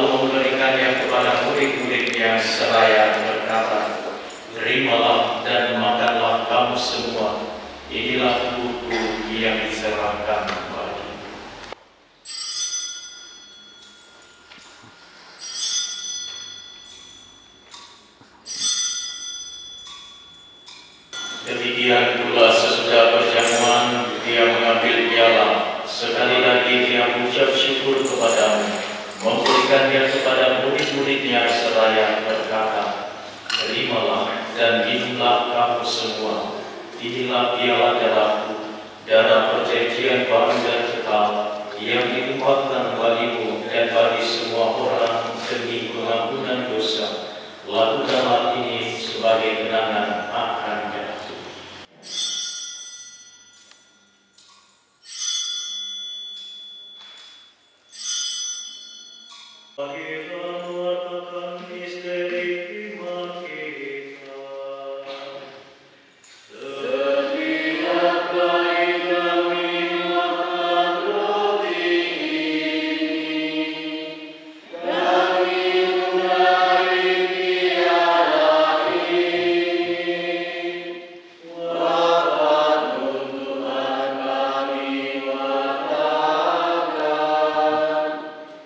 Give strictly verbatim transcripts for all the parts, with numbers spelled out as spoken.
memberikannya kepada murid-muridnya seraya berkata, "Terimalah dan makanlah kamu semua, inilah tubuhku yang diserahkan bagimu." Demikian pula sesudah berjamuan, dia mengambil piala. Sekali lagi dia mengucap syukur kepadamu, memberikannya kepada murid-muridnya seraya berkata, "Terimalah dan minumlah kamu semua. Inilah piala darahku, darah perjanjian baru dan kekal, yang ditumpahkan bagimu dan bagi semua orang demi pengampunan dosa. Lakukanlah ini sebagai kenangan akan aku." Kita mewartakan misteri iman kita. Setiap kali kami makan roti ini, kami minum dari piala ini, wafatmu, Tuhan, kami wartakan,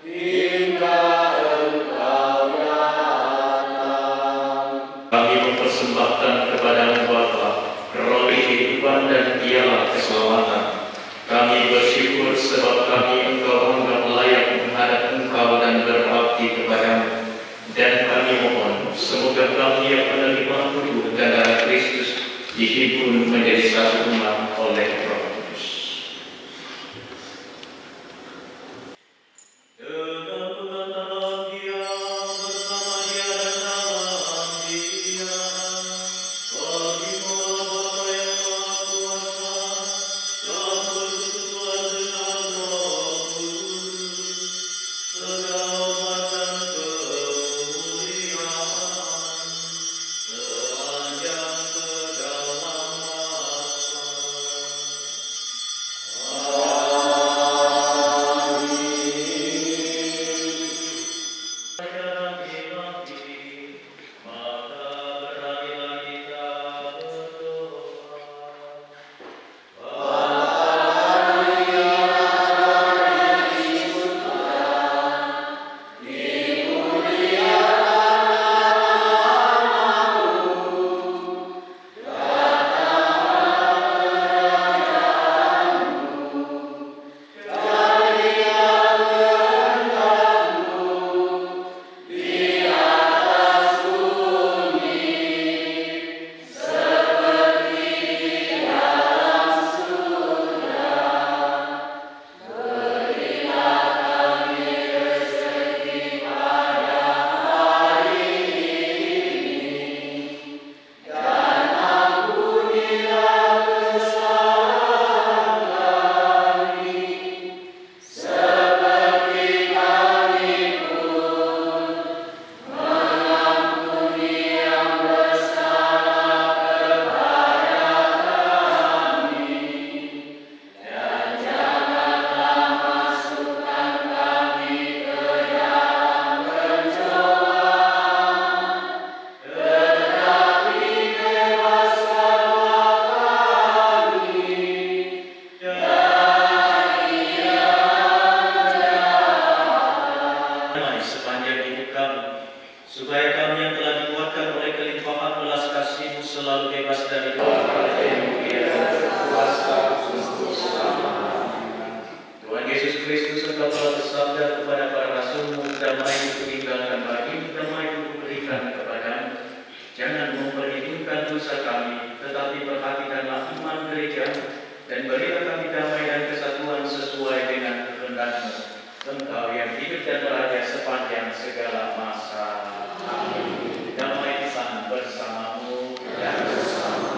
hingga Engkau datang. Kami mempersembahkan kepadamu, Bapa, roti kehidupan dan piala keselamatan. Kami bersyukur sebab kami Engkau anggap layak menghadap Engkau dan berbakti kepadamu. Dan kami mohon, semoga kami yang menerima tubuh dan darah Kristus dihimpun menjadi satu umat oleh Roh Kudus. Dengan pengantaran Dia, bersama Dia, dan dalam Dia, bagi Allah Bapa yang Maha Kuasa, dalam persekutuan dengan Roh Kudus, segala hormat dan kemuliaan sepanjang segala masa. Damai sepanjang hidup kami, supaya kami yang telah dikuatkan oleh kelimpahan belas kasih-Mu selalu bebas dari dosa. Tuhan Yesus Kristus, Engkau telah bersabda kepada para rasul-Mu, "Damai-Ku Ku tinggalkan bagimu, damai-Ku Ku berikan kepadamu." Jangan memperhitungkan dosa kami, tetapi perhatikanlah iman gereja-Mu, dan berilah kami damai dan kesatuan sesuai dengan kehendak-Mu. Engkau yang hidup dan beraja sepanjang segala masa. Amin. Damai Tuhan bersamamu. Dan bersama.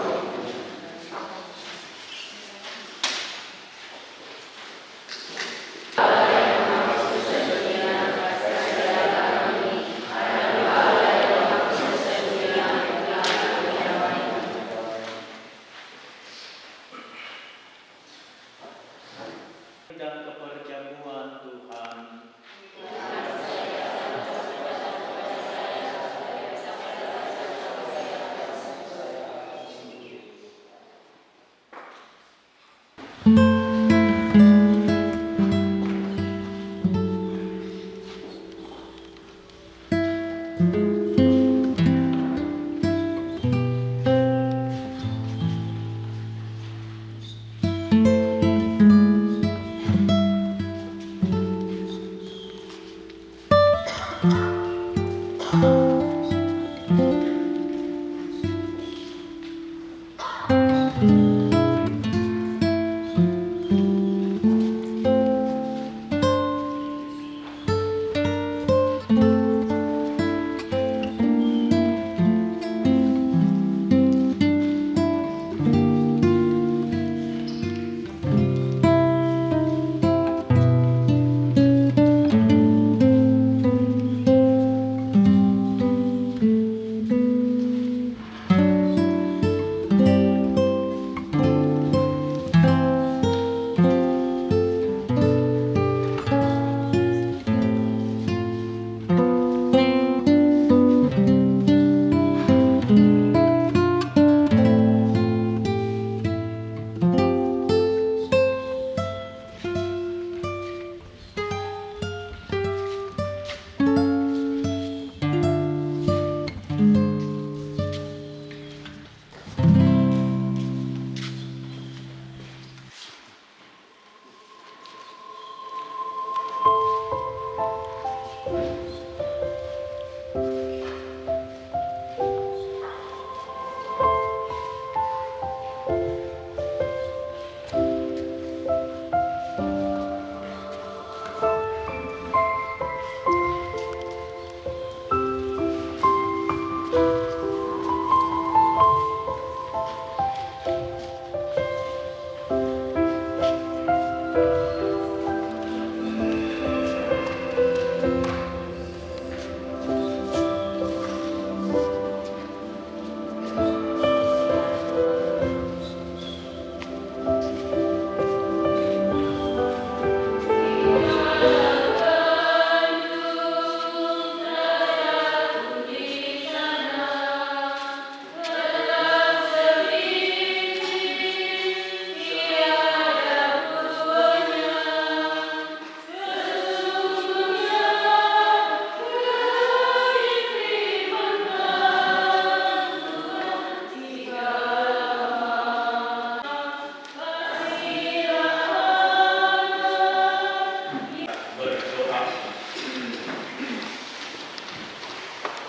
Berdoa.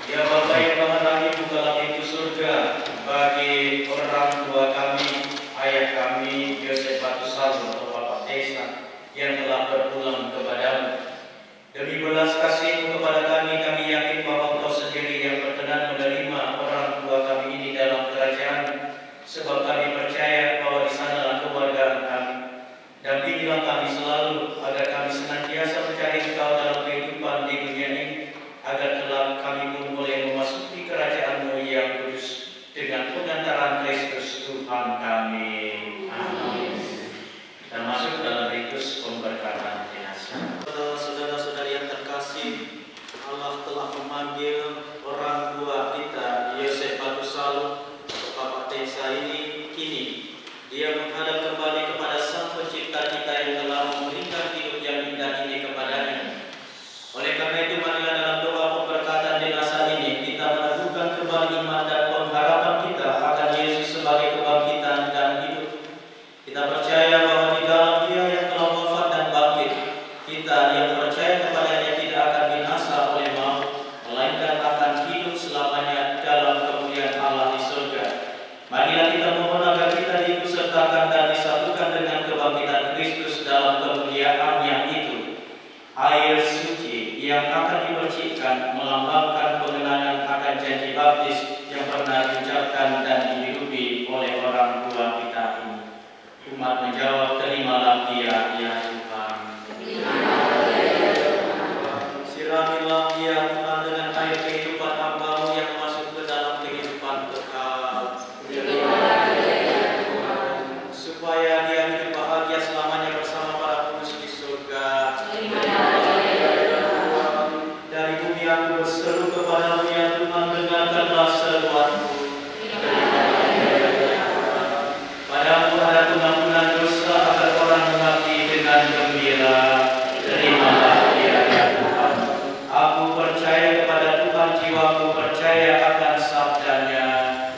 Ya Bapa yang Maha Rahim, bukalah pintu surga bagi orang tua kami, ayah kami, Yosef Batusalu atau Bapak Desa, yang telah berpulang kepadamu. Demi belas kasih-Mu kepada kami, kami yakin bahwa Engkau sendiri yang berkenan menerima orang tua kami ini dalam kerajaan, sebab kami percaya bahwa di sanalah keluargaan kami. Dampingilah kami selalu, agar kami senantiasa mencari Engkau dalam kehidupan di dunia ini, agar kelak kami pun boleh memasuki kerajaan-Mu yang kudus dengan pengantaran Kristus Tuhan kami. Amin. Kita masuk dalam ritus pemberkatan jenazah. Saudara-saudari yang terkasih, Allah telah memanggil orang tua kita, Yosef Batusalu, atau Bapak Desa ini, kini dia menghadap kembali kepada Sang Pencipta kita yang telah memberikan hidup yang indah ini kepadanya. Oleh karena itu, marilah dalam doa pemberkatan jenazah ini kita meneguhkan kembali iman dan pengharapan kita akan Yesus sebagai kebangkitan dan hidup. Kita percaya bahwa di dalam Dia yang telah wafat dan bangkit, kita yang percaya kepada-Nya tidak akan binasa oleh maut, melainkan akan hidup selamanya dalam kemuliaan Allah di surga. Marilah kita mohon agar kita diikutsertakan dan disatukan dengan kebangkitan Kristus dalam kemuliaan-Nya itu. Air suci yang akan dipercikkan melambangkan pengenangan akan janji baptis yang pernah diucapkan dan dihidupi oleh orang tua kita ini. Umat menjawab, "Terimalah Dia, ya Tuhan." Siramilah Dia, Tuhan, dengan air kehidupan hamba-Mu yang masuk ke dalam kehidupan kekal. Supaya Dia hidup bahagia selamanya bersama para kudus di surga. Dari bumi aku berseru kepada-Mu, ya Tuhan, dengarkanlah seruanku. Pada-Mu ada pengampunan dosa, agar Percaya kepada Tuhan, jiwaku percaya akan sabdanya.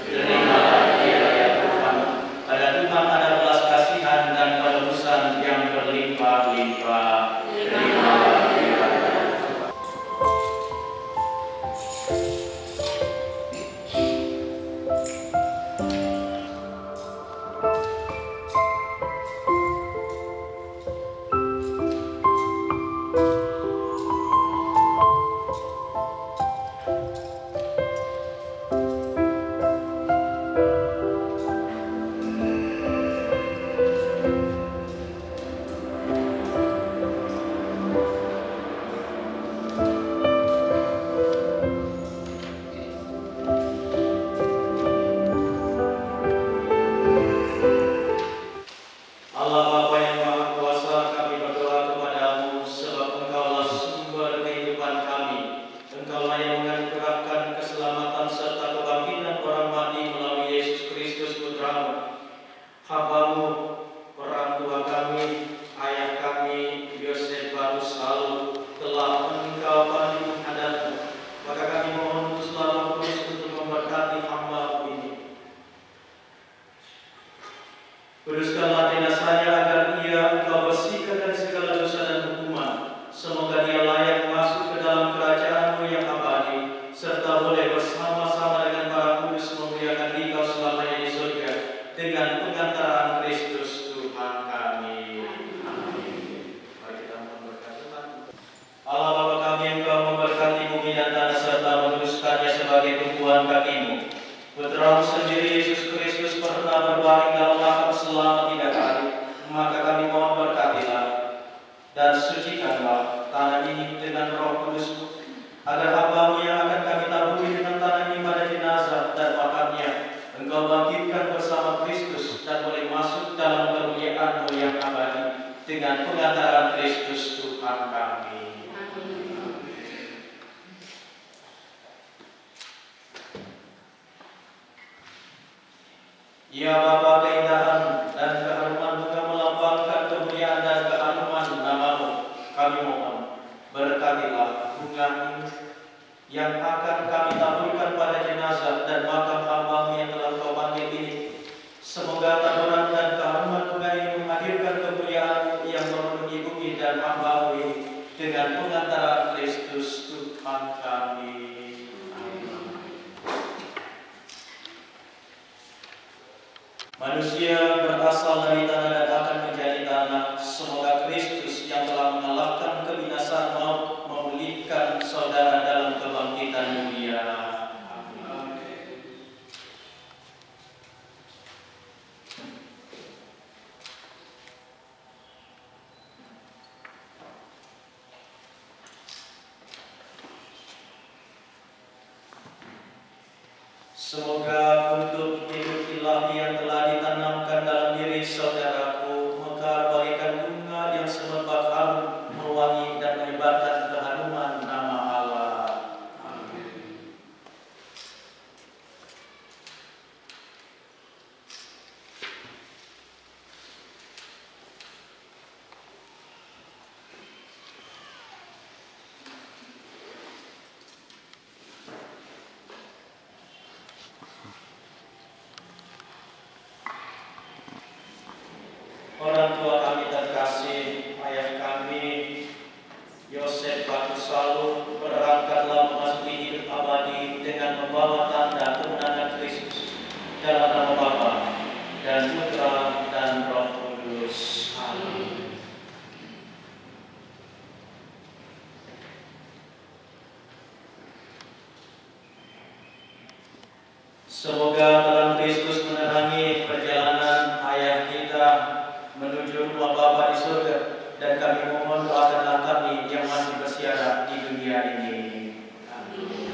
Terimalah dia, ya Tuhan. Pada Tuhan ada belas kasihan dan penebusan yang berlimpah-limpah. Terimalah dia, ya Tuhan. Allah Bapa yang Maha Kuasa, kami berdoa kepada-Mu, sebab Engkaulah sumber kehidupan kami. Engkaulah yang menganugerahkan keselamatan serta kebangkitan orang mati melalui Yesus Kristus, Putra-Mu. Hamba-Mu, orang tua kami, ayah kami, Yosef Batusalu, telah Engkau panggil menghadap-Mu. Maka kami mohon Roh Kudus untuk memberkati hamba-Mu ini. Kuduskanlah jenazahnya agar ia Engkau bersihkan dari segala dosa dan hukuman. Semoga dia layak masuk ke dalam kerajaan-Mu yang abadi, serta boleh bersama-sama dengan para kudus memuliakan Engkau selamanya di surga, dengan pengantaran Kristus Tuhan kami. Amin. Mari kita mohon berkat Tuhan. Allah Bapa kami, Engkau memberkati bumi dan tanah serta menguduskannya sebagai tumpuan kaki-Mu. Putra-Mu sendiri, Yesus Kristus, pernah berbaring dalam makam selama tiga hari. Maka kami mohon, berkatilah dan sucikanlah tanah ini dengan Roh Kudus-Mu, agar hamba-Mu yang akan kami taburi dengan tanah ini pada jenazah dan makamnya, Engkau bangkitkan bersama Kristus dan boleh masuk dalam kemuliaan-Mu yang abadi dengan pengantaran Kristus Tuhan kami. Amin. Ya Bapa, keindahan dan keharuman bunga melambangkan kemuliaan dan keharuman nama-Mu. Kami mohon, berkatilah bunga ini yang akan kami taburkan pada jenazah dan makam hamba-Mu yang telah Engkau panggil ini. Semoga taburan dan keharuman bunga ini menghadirkan kemuliaan-Mu yang memenuhi bumi dan hamba-Mu ini dengan pengantaran Kristus Tuhan kami. Amin. Manusia berasal dari tanah dan akan menjadi tanah. Semoga Kristus yang telah mengalahkan kebinasaan maut memulihkan saudara dalam kebangkitan mulia. Amin. Semoga untuk hidup ilahi yang telah ditanamkan dalam diri saudaraku mekar bagaikan bunga yang semerbak harum, mewangi, dan menyebarkan keharuman nama Allah. Amin. Orang tua kami terkasih, ayah kami, Yosef Batusalu, berangkatlah memasuki hidup abadi dengan membawa tanda kemenangan Kristus, dalam nama Bapa dan Putra dan Roh Kudus. Amin. Semoga terang Kristus menerangi perjalanan ayah kita menuju rumah Bapa di surga, dan kami mohon, doakanlah kami yang masih bersiara di dunia ini. Amin.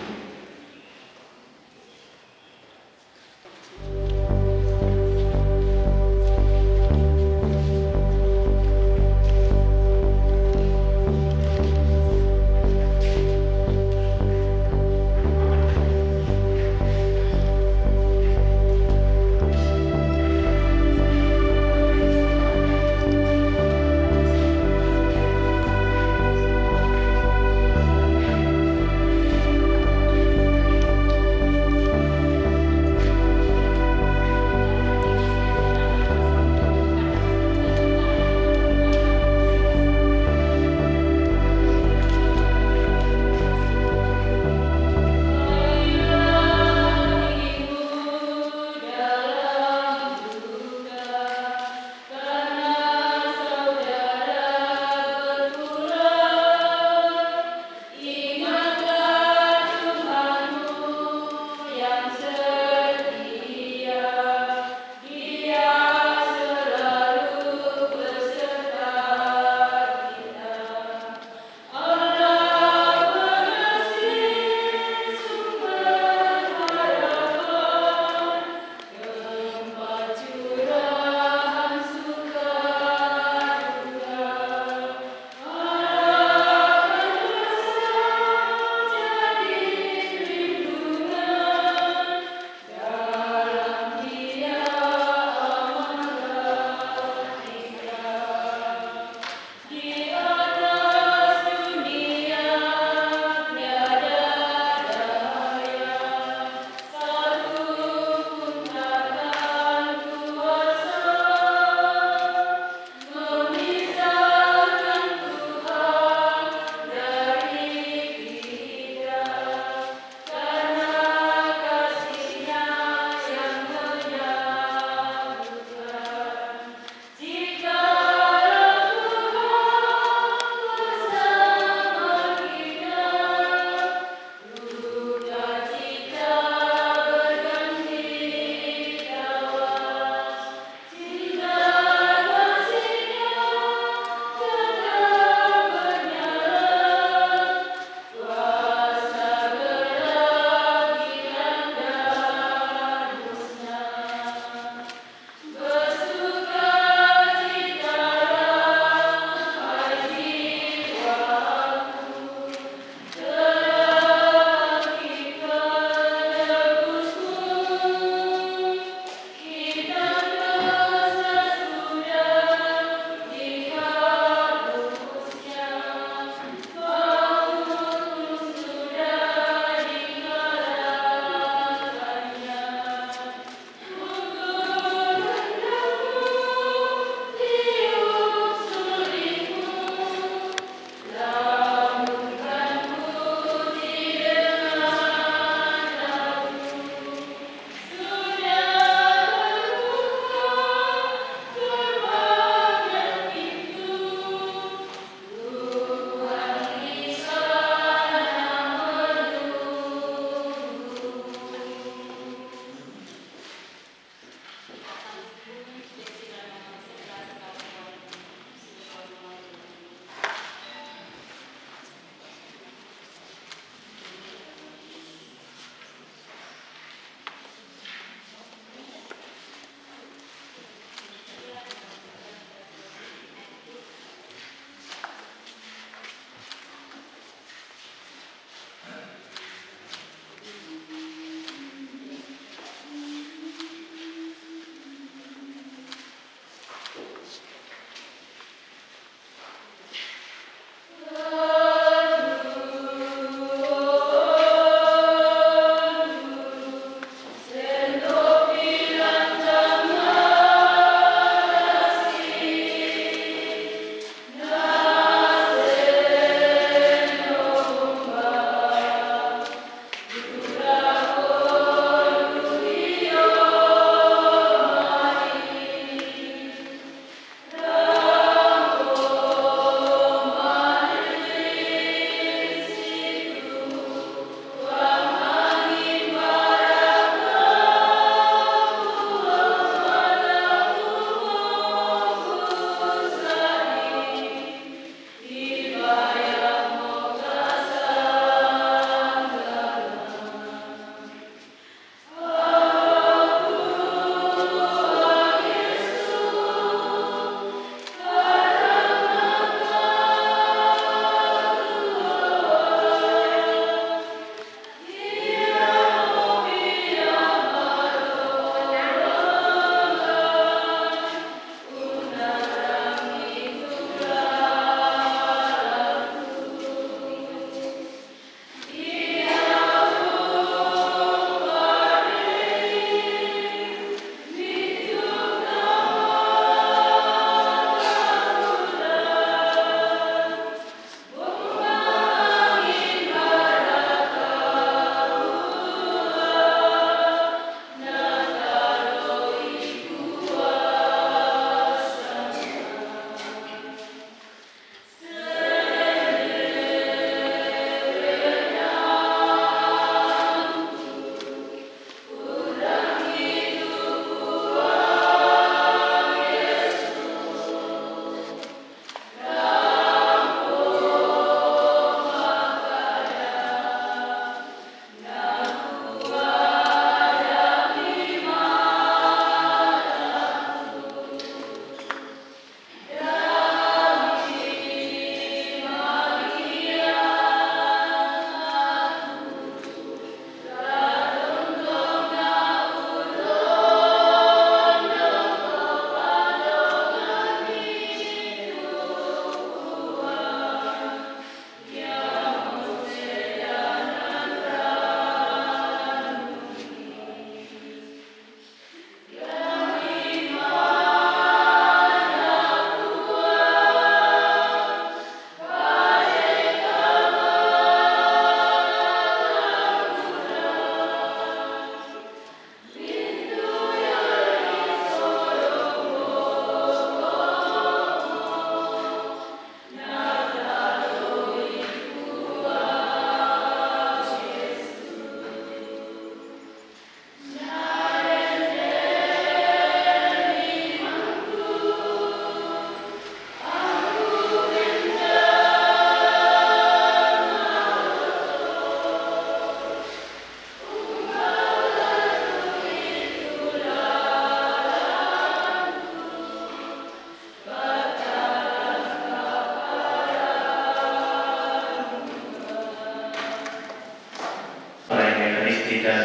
dan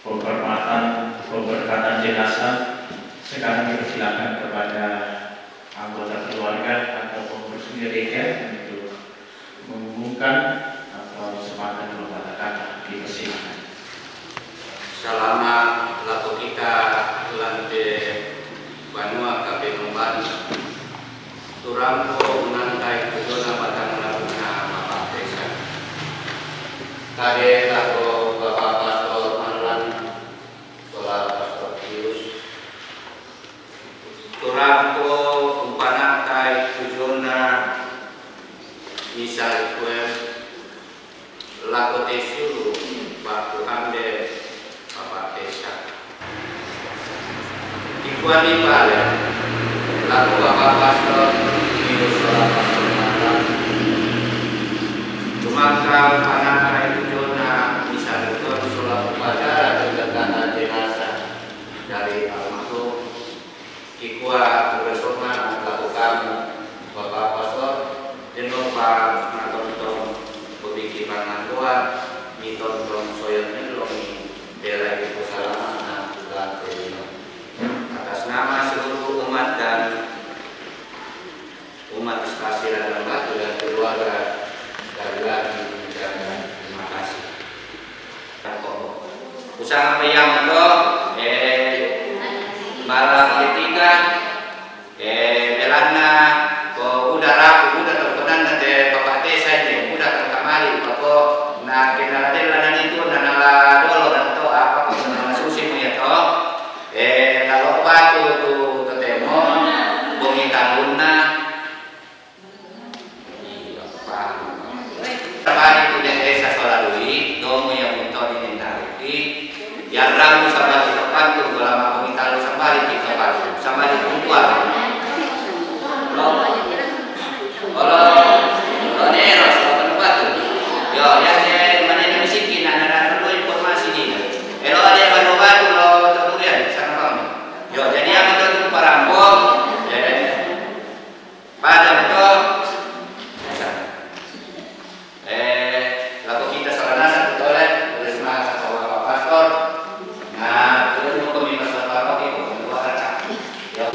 pemberkatan, pemberkatan jenazah. Sekarang kita silakan kepada anggota keluarga atau pengurus gereja untuk mengumumkan atau sepatah dua patah kata. Kita silakan. Salama lako kita lan te banua Kapenomban. Turampo unantai tujona batang labuna mapapesa. Kade lako Bapak Pastor Marlan, sola Pastor Pius. Turampo umpanatai tujona misal kue lako te sulu waktu ambe Bapak Desa. Dikuali bale lako Bapak Pastor, Pius sola Pastor Marlan. Tumangkal panaka itu jona misal itu sola upacara tentang jenazah dari almarhum. Kikua tugasona lako kami, Bapak Pastor, denopa natontong bebiki pangandoan, mitontong soyon melongi, belai kusalama na tugas delino. Atas nama seluruh umat dan umat Spasi Ladang Batu dan keluarga, sekali lagi mengucapkan terima kasih. Usanga meyang to, eh, bara ketika, eh, belanna ko uda rapu, uda tongkonanna te Bapak Desa je, uda kan kamali, pako na kenala della nani tu, na nala dolo dan to, apa ko na nala susi mo ya to, eh, lalo batu tu totemo, bongi talunna, Sabari tu desa sola dui, domu yang muntau di nendari. Yang ramu sabari tempat tu, kalau mau minta lu sabari kita batu, sabari kumpulan. Lo, lo, lo neros, lo tempat tu. Yo, yang mana yang miskin, anak-anak dulu informasi ni. Elo ada yang batu-batu, lo tak durian, sana bang. Yo, jadi apa tu parampok? Ya, jadi. Padang to. Eh, lako kita salanasa tu tole, boleh semangat sama Bapak Pastor. Nah, itu mau kami pastor Bapak itu, dua kata. Ya.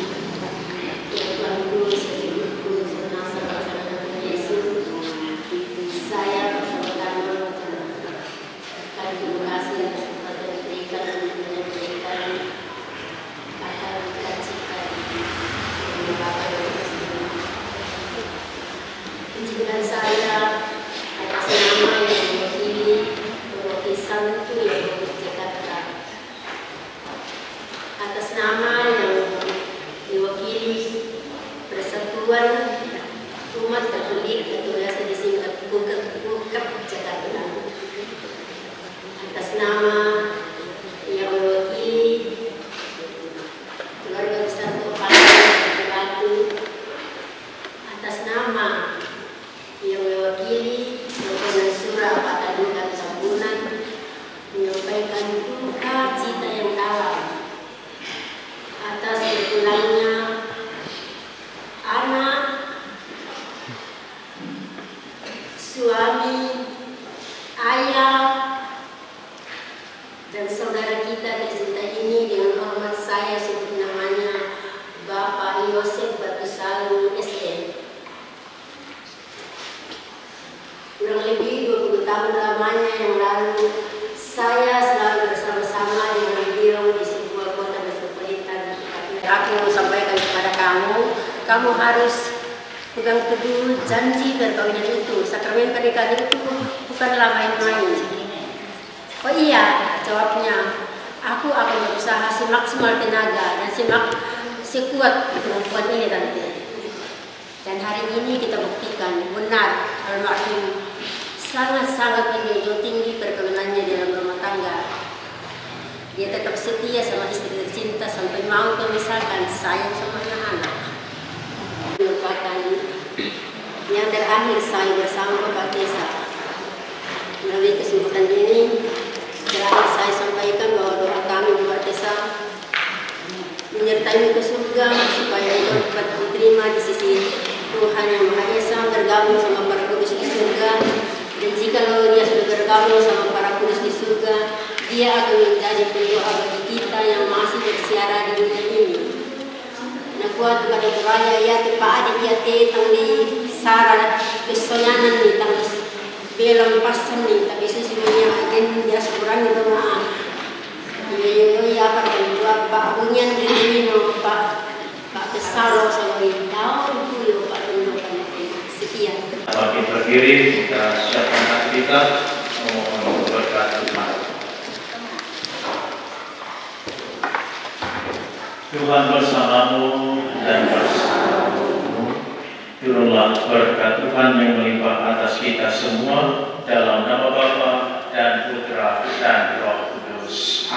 Saya bersama Kami terima kasih atas kesempatan yang diberikan untuk menyampaikan kata duka cita di rumah Bapak dan Ibu sekalian. Izinkan saya atas nama yang mewakili perwakilan itu yang di Jakarta. Atas nama yang diwakili Persatuan Umat Katolik atau biasa disingkat PUKAP, PUKAP Jakarta. Atas nama yang mewakili keluarga besar Kepala Batu. Atas nama yang mewakili Komponen Sura Patadukan Tambunan menyampaikan duka cita yang dalam atas berpulangnya anak, suami, ayah, dan saudara kita tercinta ini. Dengan hormat saya sebut namanya Bapak Yosef Batusalu S M. Kurang lebih dua puluh tahun lamanya yang lalu, saya selalu bersama-sama dengan beliau di sebuah kota metropolitan di tempat. Aku sampaikan kepada kamu, kamu harus pegang teguh janji perkawinan itu. Sakramen pernikahan itu bukanlah main-main. Oh iya, jawabnya, aku akan berusaha semaksimal tenaga dan semak sekuat kemampuan ini, Tante. Dan hari ini kita buktikan benar almarhum sangat-sangat menjunjung tinggi perkawinannya dalam rumah tangga. Dia tetap setia sama istri tercinta sampai mau memisahkan, sayang sama anak-anak. Merupakan yang terakhir saya bersama Bapak Tesa. Melalui kesempatan ini, terakhir saya sampaikan bahwa doa kami untuk Bapak Tesa menyertai ke surga, supaya engkau dapat diterima di sisi Tuhan Yang Maha Esa, bergabung sama para kudus di surga. Dan jikalau dia sudah bergabung sama para kudus di surga, Dia akan menjadi pendoa bagi kita yang masih bersiara di dunia ini. Nakuat kada beraya ia tepaat ia tetang di sara kesoyanan ni tang belang pasan ni tapi susi mania agen dia sekurang itu mah. Iya iya iya apa kan dua pak bunyian di no pak pak kesalo sama di tahun tuyo pak tundukan sekian. Bagi berdiri kita siapkan hati kita memohon berkat Tuhan. Tuhan bersamamu dan bersamamu. Turunlah berkat Tuhan yang melimpah atas kita semua dalam nama Bapa dan Putra dan Roh Kudus.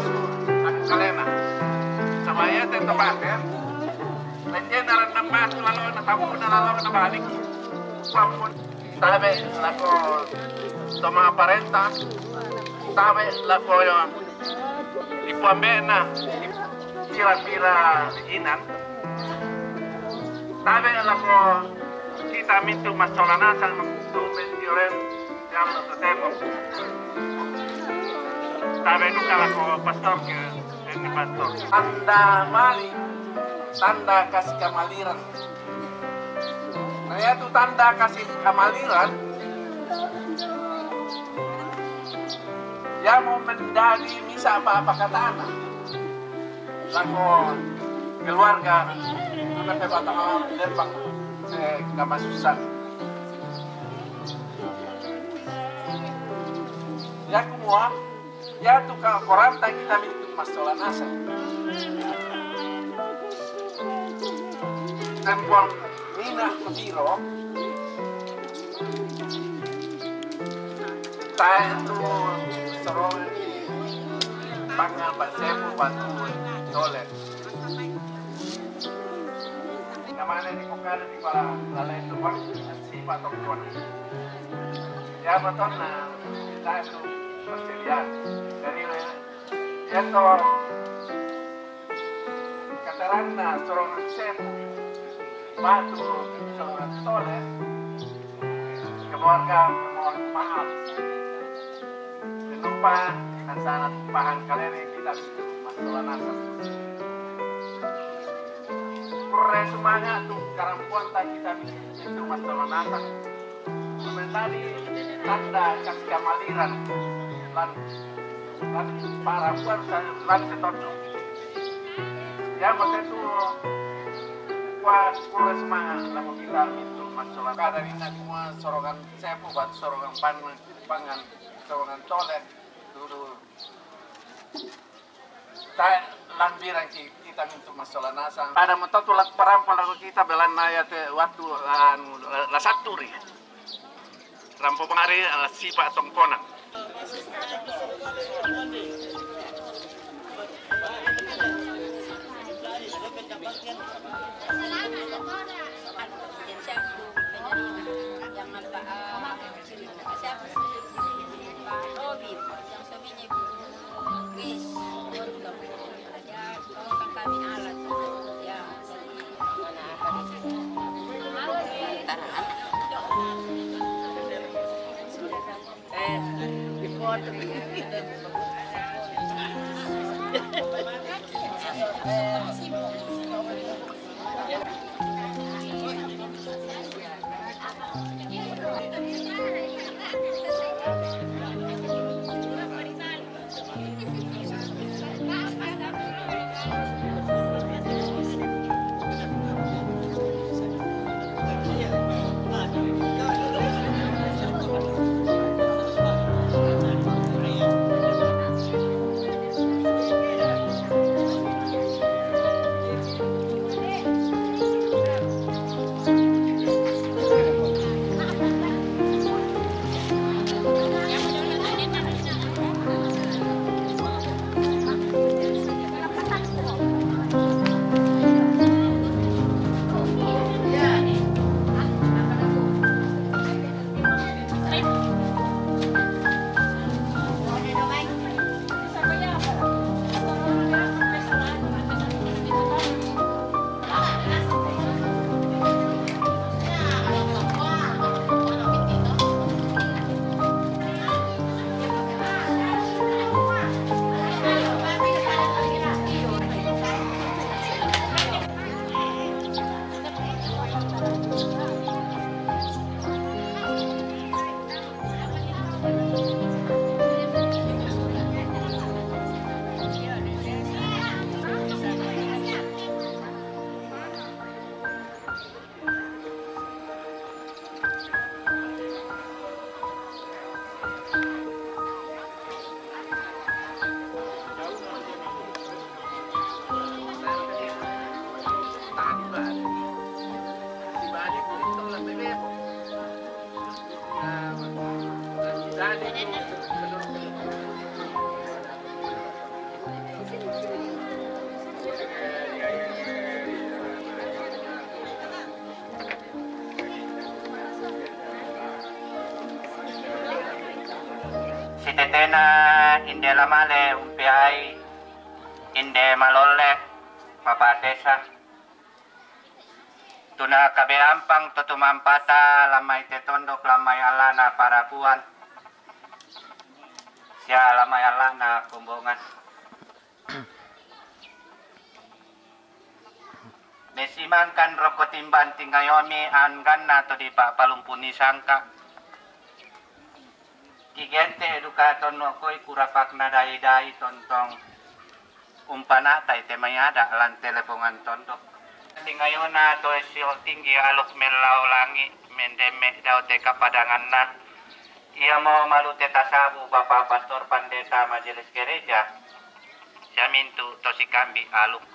Aku kalena. Sama iya te tempat ya. Lenje naran nambah tu lalu na tabu na lalu na balik. Kuampun. Tabe lako toma parenta. Tabe lako yo. Ipu ambena. Pira-pira inan. Tabe lako kita mintu masola nasang tu mentioren. Yang tetemo. Tabe duka lako pastor ke, ini pastor. Tanda mali, tanda kasih kamaliran. Nah, ya tu tanda kasih kamaliran. Ya mau mendadi misa apa-apa katana. Lako keluarga, anak ke batang lembang, eh, kamasusan. Ya kumua, ya tu ka koranta kita mintu masola nasa. Tempon mina kutiro. Tae tu sorong ni pangan basemu batu tole. Namanya di kokada di para lalai tu bang si patong kona. Ya betul na kita itu persediaan. Jadi ya to kataranna sorong semu batu sorong tole. Keluarga mohon maaf. Lupa nasana tumpahan kaleri kita masola nasa. Kurre semangat tu karampuan ta kita itu masola nasa. Sementari tanda kasih kamaliran lan lan parampuan sa lan setondo. Ya maksudku kuat kurre semangat lama kita itu masola. Kada ina cuma sorongan sepu bat sorongan pan pangan sorongan tole dulu. Ta lambirang ki kita mintu masola nasang. Ada mentok tulak parampo lagu kita belan naya te waktu anu la saturi. Rampo mari ala sipa tongkona. Tena inde lamale umpeai, inde malolle, Papa Tesa. Tuna kabeampang to tumampata lamai te tondok lamai alana parapuan. Sia lamai alana kombongan. Mesimangkan roko timban tingayomi angganna to dipa palumpuni sangka. Kigente duka tonno koi kurapakna dai-dai tontong. Umpana tai te mayada lan telepongan tondok. Tingayona to sio tinggi aluk mellau langi mendeme dau te kapadanganna. Ia mau malu te tasabu Bapak Pastor Pandeta Majelis Gereja. Siamintu to sikambi aluk.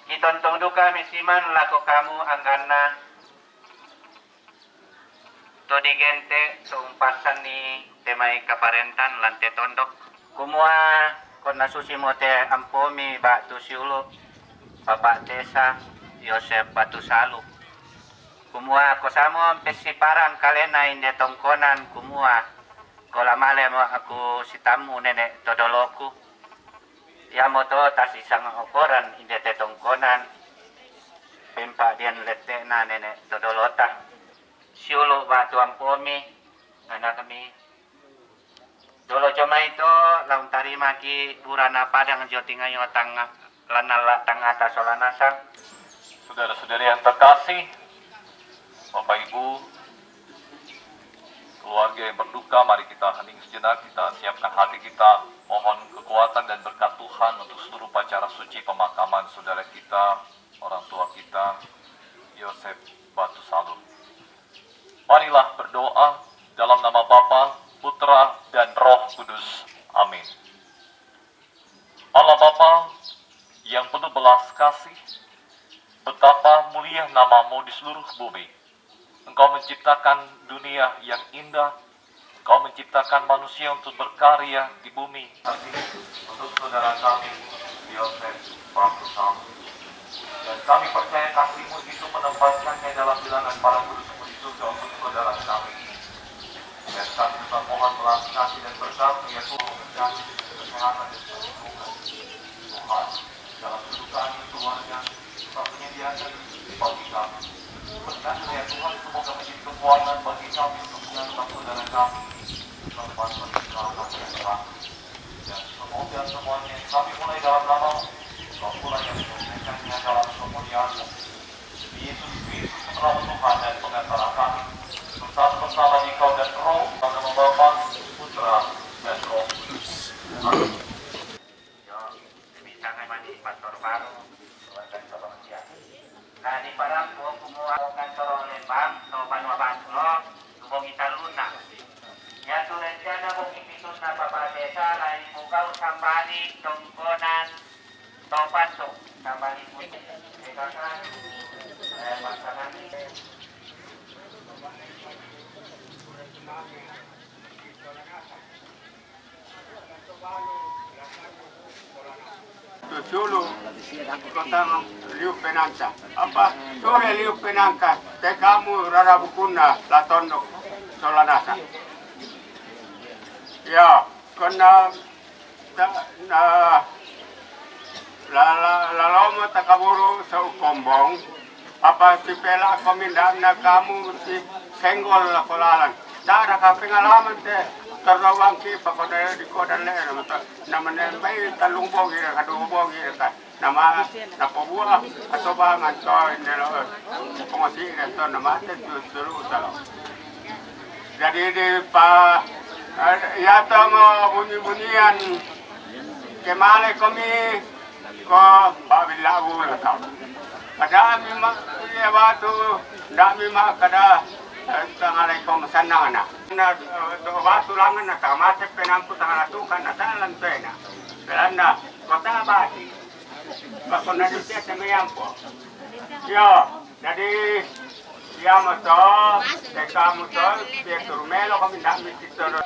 Kitontong duka misiman lako kamu angganna. To digente to umpasan ni temai kaparentan lan te tondok. Kumua konna susi mo te ampomi batu siulu Bapak Tesa Yosep Batu Salu. Kumua ko samo pesiparang kalena inde tongkonan kumua ko lamale mo aku sitamu nenek todoloku. Iamoto tasisanga okoran inde te tongkonan. Pempa dian letena nenek todolota. Siulu batu ampomi, anak kami. Dolo jomai to laung tarimaki burana padang jotingayo tanga lanala tangata solanasa. Saudara-saudari yang terkasih, Bapak Ibu, keluarga yang berduka, mari kita hening sejenak, kita siapkan hati kita, mohon kekuatan dan berkat Tuhan untuk seluruh upacara suci pemakaman saudara kita, orang tua kita, Yosep Batu Salu. Marilah berdoa dalam nama Bapa, Putra, dan Roh Kudus. Amin. Allah Bapa yang penuh belas kasih, betapa mulia nama-Mu di seluruh bumi. Engkau menciptakan dunia yang indah, Engkau menciptakan manusia untuk berkarya di bumi. Untuk saudara kami, Yosef Batu Salu. Dan kami percaya kasih-Mu itu menempatkannya dalam bilangan para kudus-Mu di surga untuk saudara kami. Dan kami juga mohon belas kasih dan berkat-Mu, ya Tuhan, dan kesehatan dan kesembuhan. Tuhan, dalam kedukaan keluarga, Tuhan menyediakan rezeki bagi kami. Berkatlah, ya Tuhan, semoga menjadi kekuatan bagi kami untuk menyelamatkan saudara kami. Selamat menikmati yang terang. Dan semoga semuanya yang kami mulai dalam nama-Mu, Engkau pula yang menyelesaikannya dalam kemuliaan-Mu. Demi Yesus Kristus, Putra Tuhan dan pengantara kami, bersama-sama di Kau dan Roh, pada nama Bapa, Putra, dan Roh Kudus. Amin. Yo, demi tangan mani pastor baru, keluarga kebahagiaan. Nah, di parang kumua kantor lembang, to banua batu lo, tu bongi taluna. Ya tu rencana bongi pitunna Bapak Desa, lain buka usambani, tongkonan, to pasu, sambani putih. Dekakan, eh, pasangan. Tu siulu, kotang liu penangka. Apa? Sore liu penangka. Tekamu rara bukunna la tondok solanasa. Ya, kena ta, na, la, la, lalomo takaburu sau kombong. Apa sipela kominda na kamu si senggol la kolalan. Dara ka pengalaman te terlawang ki pakoda di kodan le na mata. Na mene mai talung bongi ka do bongi ka. Nama, na pobua, atau bangan to, indelo, pengosiran to, nama, te, tu, suru, talo. Jadi, di, pa, eh, ya, to, mo, bunyi-bunyian, kemale komi, ko, pa, bilagu, na, tau. Kada, mima, ya, batu, ndak, mima, kada, eh, tangalai, ko, masanang, na. Na, eh, to, batu, langan, na, tamate, penampu, tangalatukan, na, talan, pena. Belanda, kota, bati. Bakuna di sia teme yampo. Yo, jadi sia moto, teka moto, sia turumelo kami ndak misi toro.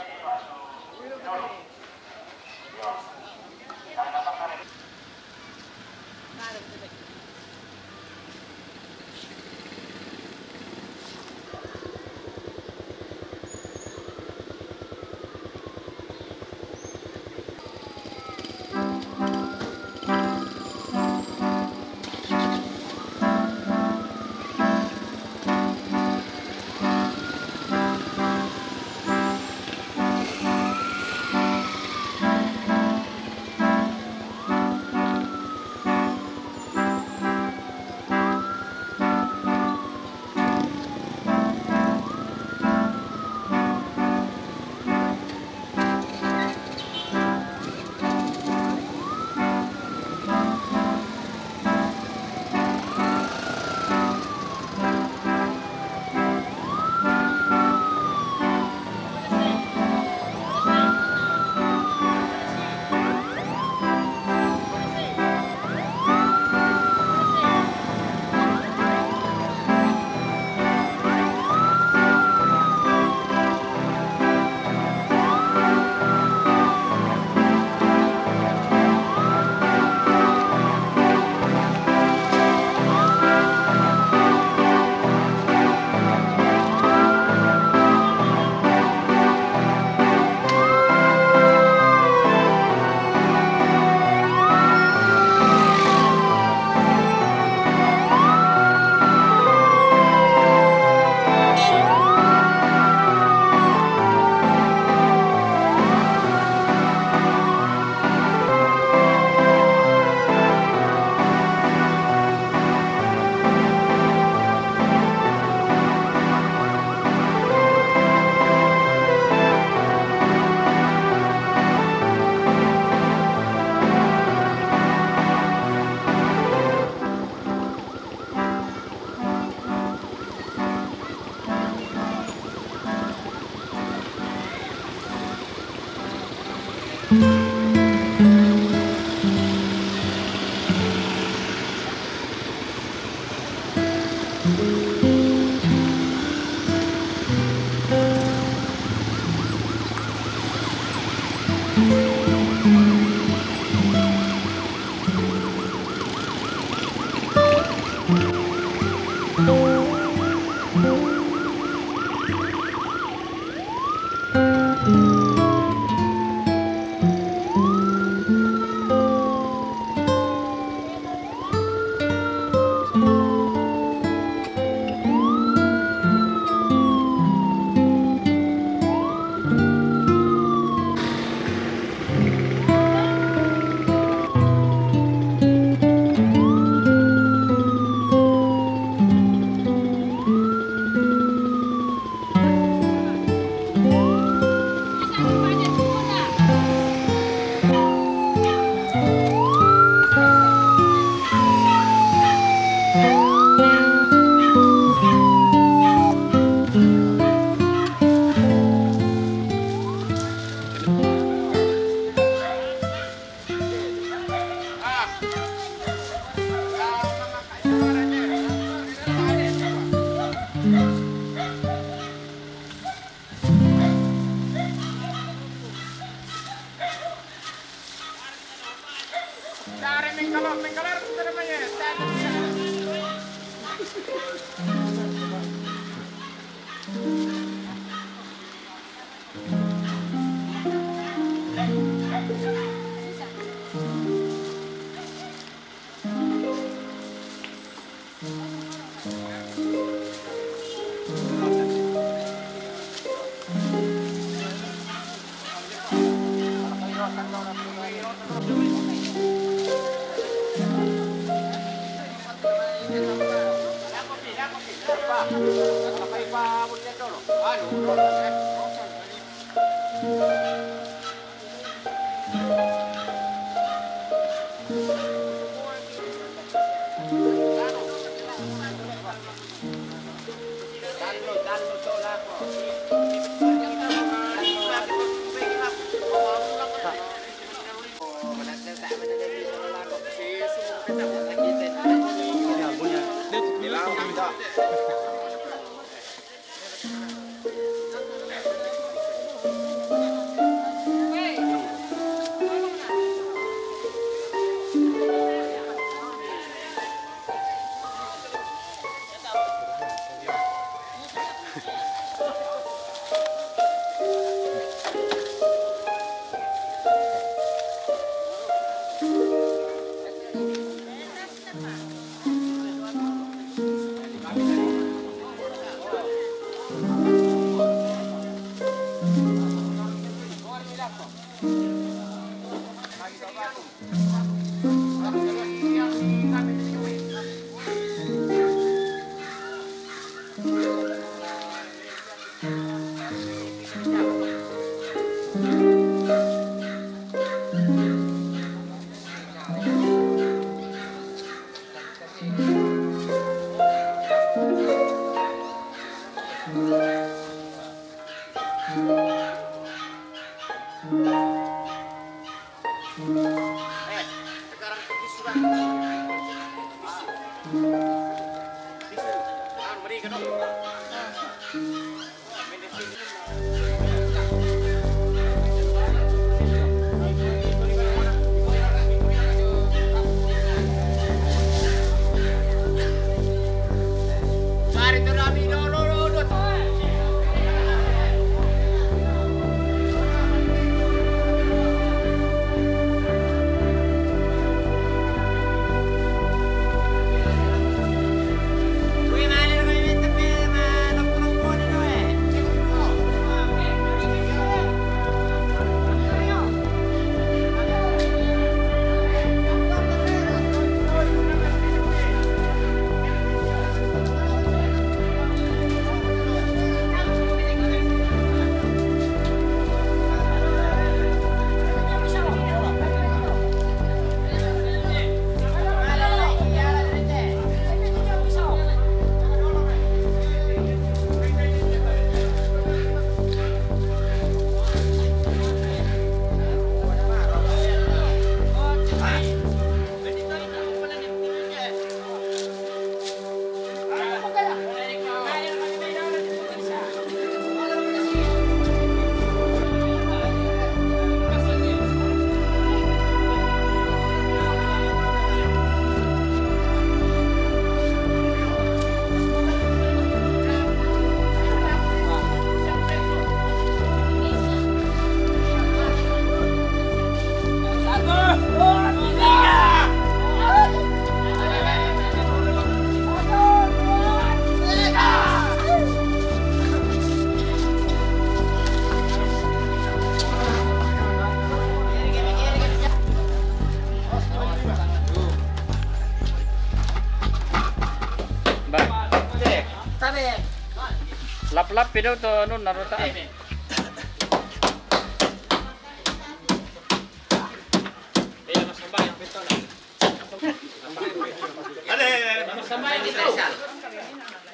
Lappi daw to nun narota.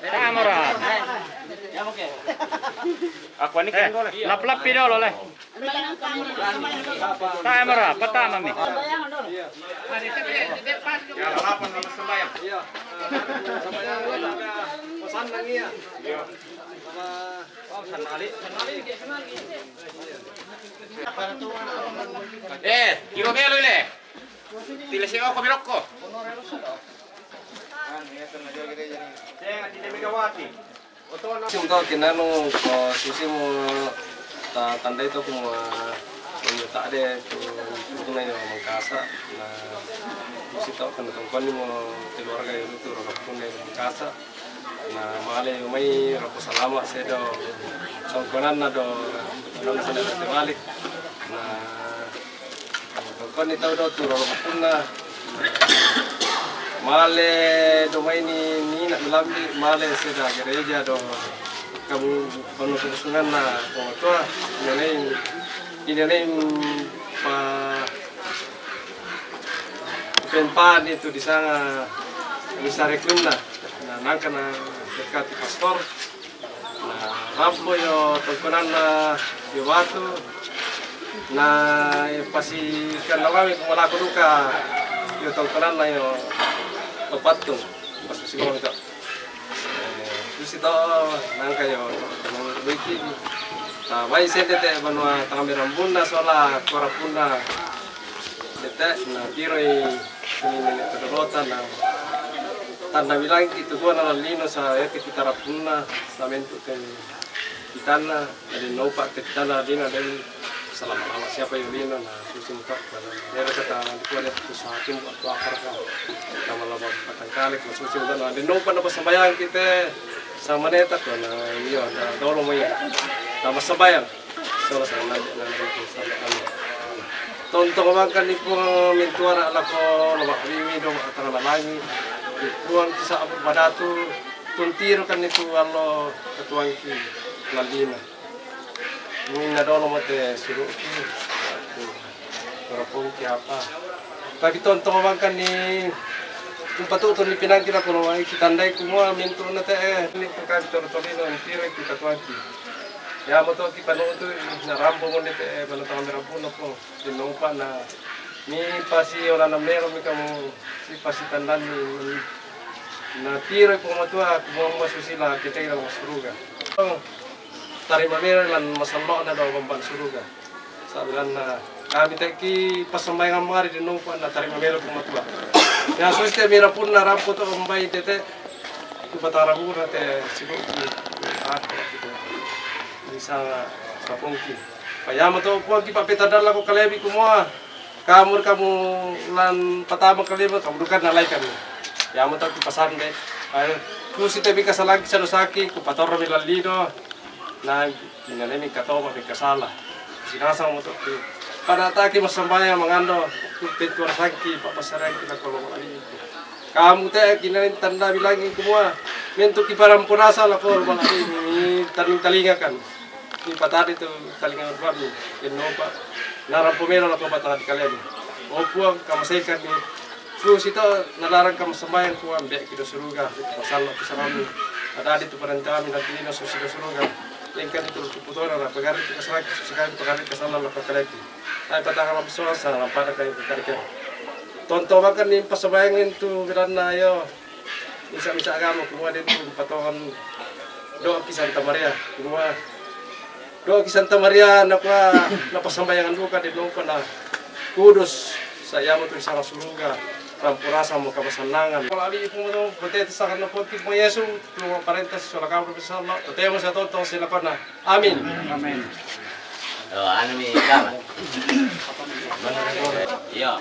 Tamara. Aku ini kan. Lap-lappi daw lo le. Tamara, patama mi. Eh, kiro melo ile. Tila si oko mirokko. Sing to kinanu ko susi mo ta tandai to kuma ta de tu tu na yo mangkasa na susi to kan tongkon mo keluarga yo tu ro pun de mangkasa na male mai roko salama sedo tongkonan na do nang sana balik na Tongkoni tau do tu roro punna. Male do mai ni nina lambi male seda gereja do kamu panu kusunganna tua tua inanai inanai pa pempani tu disanga misare kunna na nangka na dekati pastor. Na rampo yo tongkonanna yo batu. Na pasi kan lawami kumalaku duka yo tongkonanna yo topattung. Pas musim ka. Susi to nangka yo duiki. Ta wai sente te banua tambe rambunna sola korapunna. Tete na tiroi sini nene todolota na tanda bilang itu gua na lino sa ete kita rapunna. Samentu ke kitanna, jadi nopa ke kitanna dina dan selama-lama siapa yang lino na susi muka pada dera kata nanti gua lihat usaha tim buat apa ka sama lama patang kali kalau susi muka na dan nopa na pasambayang kita sama neta ko na iya na dolo mo iya na pasambayang. Solo sa nande na nande ko sa kami. Tonto mangkan ni puang mintuara lako lama kami do atang lalangi. Puang kisa abu badatu. Tuntiro kan itu allo katuangki lalina. Minna dolo mote suruhki. Aku. Korapongki apa. Tapi tonto mangkan ni umpatutu ni pinangki na kono ai kitandai kumua mintu na te eh ni kami toro tolino ntiro ki katuangki. Ya moto ki panu tu na rambo mo ni te eh panu tangan rambo na po. Dinopa na ni pasi ora na mero mi kamu si pasi tandani na tiro ko matua kumua susi la kete na suruga. Tarima melo lan masallo'na do bamban suruga. Sabilanna kami tekki pasambayangan mari di nopa na tarima melo ku matua. Ya suste mira punna rampo to ombai tete ku patara mura te sibuki aku gitu. Bisa sapungki. Payama to puangki papetadalla ko kalebi kumua. Kamu kamu lan patama kalima kamu dukan nalai kami. Yamo tau kipasande. Ayo, kusi tebi kasalaki sanu saki kupatorro mi lallino. Na inanemi katoma mi kasala. Sinasang mo tokki. Pada taki masambayang mangando. Kupetuar saki pak pasaraki na kolong lagi. Kamu te kinai tanda bilangi kumua. Mentuk kiparampunasa lako rumah lagi. Taling talingakan. Ni patari tu talinga ruami, ken nopa. Narampo melo lako batara di kalemi. O Puang, kamasekan ni. Susi to nalarang kamasambayang Puang, be kido suruga, pasal tu sarami. Ada di tu parentami nanti dino susi do suruga. Lengkan itu tu putona na pagari tu kasaraki susi kami pagari kasala lako kaleki. Ai patara lamsosa lampada kai pagari kero. Tonto makan ni pasambayang ni tu bilanna ayo. Misa-misa agama kumua de tu patongan doa ki Santa Maria kumua doa ki Santa Maria nakua napasambayangan duka de nopa na kudus sayamo tu sana suruga rampurasa mo kamasannangan. Kalau abi kumua tu bote tu sangan nopo ki mo Yesu tu parenta sola kamu bisa lo totemo sa tonton sila kona. Amin. Amin. Oh, anu mi kama. Iya.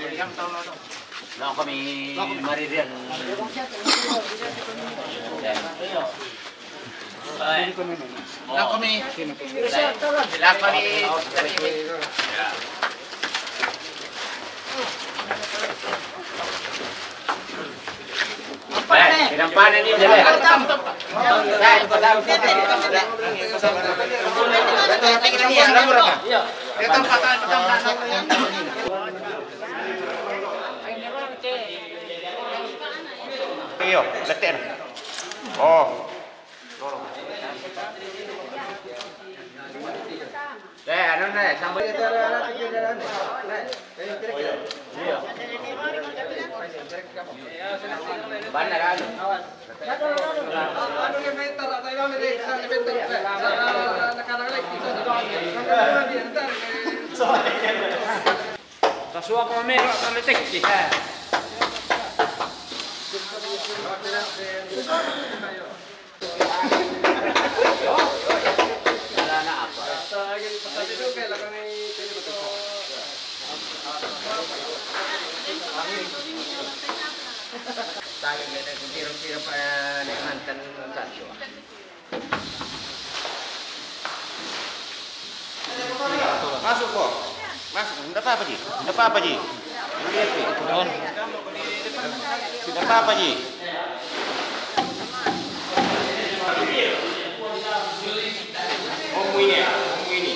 Nah, kami maririan. Nah, kami. Nah, kami. Baik, kita panen ini, Dele. Iyo, letek. Oh. Eh, anu, Nek, sambel itu, anu, anu, anu, anu. Nek, ini kira-kira. Iya. Benar, anu. Anu, dia mental, atau yang ini, dia mental, eh, sekarang lagi. Tasuak mo mero' to letekki. Masuk, Bos. Masuk. Ndak apa-apa, Ji. Ndak apa-apa, Ji. Lihat, Ji. Ndak apa-apa, Ji. Om ini, Om ini.